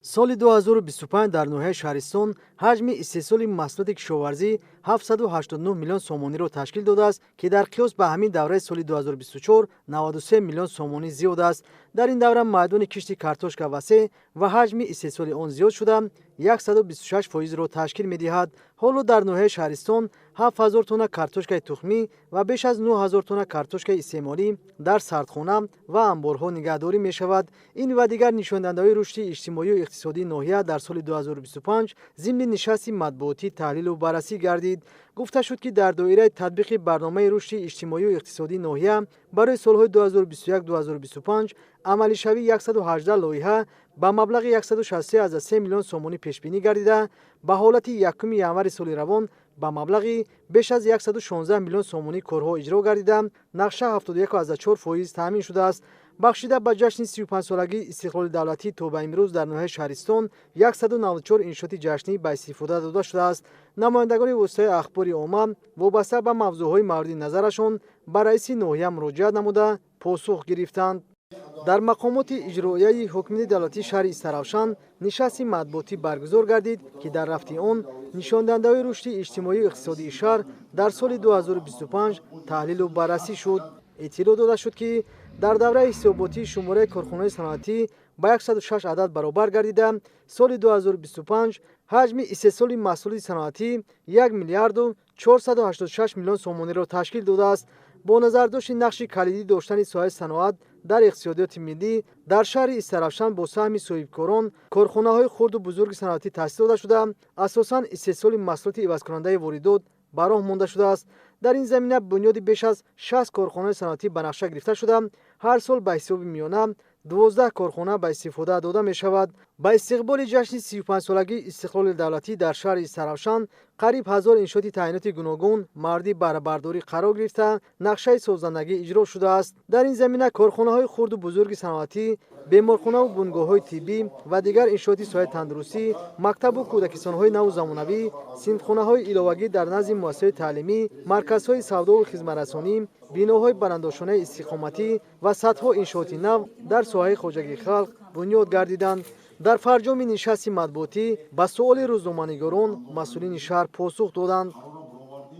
Соли 2025 дар ноҳияи Шаҳристон ҳаҷми истеҳсоли маҳсулоти кишоварзӣ 789 миллион сомониро ташкил додааст, ки дар қиёс ба ҳамин давраи соли 2024 93 миллион сомонӣ зиёд аст. Дар ин давра майдони кишти картошка васеъ ва ҳаҷми истеҳсоли он зиёд шуда, 126 фоизро ташкил медиҳад. Ҳоло дар ноҳияи Шаҳристон 7000 тонна картошкаи тухмӣ ва беш аз 9000 тонна картошкаи истеъмолӣ дар сардхона ва анборҳо нигаҳдорӣ мешавад. Ин ва дигар нишондиҳандаҳои рушди иҷтимоию иқтисодии ноҳия дар соли 2025 зимни нишасти матбуотӣ таҳлилу баррасӣ гардид. Гуфта шуд, ки дар доираи татбиқи барномаи рушди иҷтимоию иқтисодии ноҳия барои солҳои 2021-2025 амалишавии 118 лоиҳа ба маблағи 163,3 миллион сомонӣ пешбинӣ гардида, ба ҳолати 1 январи соли равон ба маблағи беш аз 116 миллион сомонӣ корҳо иҷро гардида, нақша 71,4 фоиз таъмин шудааст. Бахшида ба ҷашни 35-солагии истиқлоли давлатӣ то ба имрӯз дар ноҳияи Шаҳристон 194 иншооти ҷашнӣ ба истифода дода шудааст. Намояндагони воситаи ахбори омма вобаста ба мавзӯъҳои мавриди назарашон ба раиси ноҳия муроҷиат намуда, посух гирифтанд. Дар мақомоти иҷроияи ҳукумати давлатии шаҳри Истаравшан нишасти матбуотӣ баргузор гардид, ки дар рафти он нишондиҳандаҳои рушди иҷтимоию иқтисодии шаҳр дар соли 2025 таҳлилу баррасӣ шуд. Иттилоъ дода шуд, ки дар давраи ҳисоботӣ шумораи корхонаҳои саноатӣ ба 106 адад баробар гардида, соли 2025 ҳаҷми истеҳсоли маҳсулоти саноатӣ 1 миллиарду 486 миллион сомониро ташкил додааст. Бо назардошти нақши калидӣ доштани соҳаи саноат дар иқтисодиёти миллӣ, дар шаҳри Истаравшан бо саҳми соҳибкорон корхонаҳои хурду бузурги саноатӣ таъсис дода шуда, асосан истеҳсоли маҳсулоти ивазкунандаи воридот ба роҳ монда шудааст. Дар ин замина бунёди беш аз 60 корхонаи саноатӣ ба нақша гирифта шуда, ҳар сол ба ҳисоби миёна 12 корхона ба истифода дода мешавад. Ба истиқболи ҷашни 35-солагии истиқлоли давлатӣ дар шаҳри Истаравшан қариб 1000 иншооти таъиноти гуногун мавриди баҳрабардорӣ қарор гирифта, нақшаи созандагӣ иҷро шудааст. Дар ин замина корхонаҳои хурду бузурги саноатӣ, беморхонаву бунгоҳҳои тиббӣ ва дигар иншооти соҳаи тандурустӣ, мактабу кӯдакистонҳои наву замонавӣ, синфхонаҳои иловагӣ дар назди муассисаҳои таълимӣ, марказҳои савдову хизматрасонӣ, биноҳои баландошонаи истиқоматӣ ва садҳо иншооти нав дар соҳаи хоҷагии халқ бунёд гардиданд. Дар фарҷоми нишасти матбуотӣ ба суоли рӯзноманигорон масъулини шаҳр посух доданд.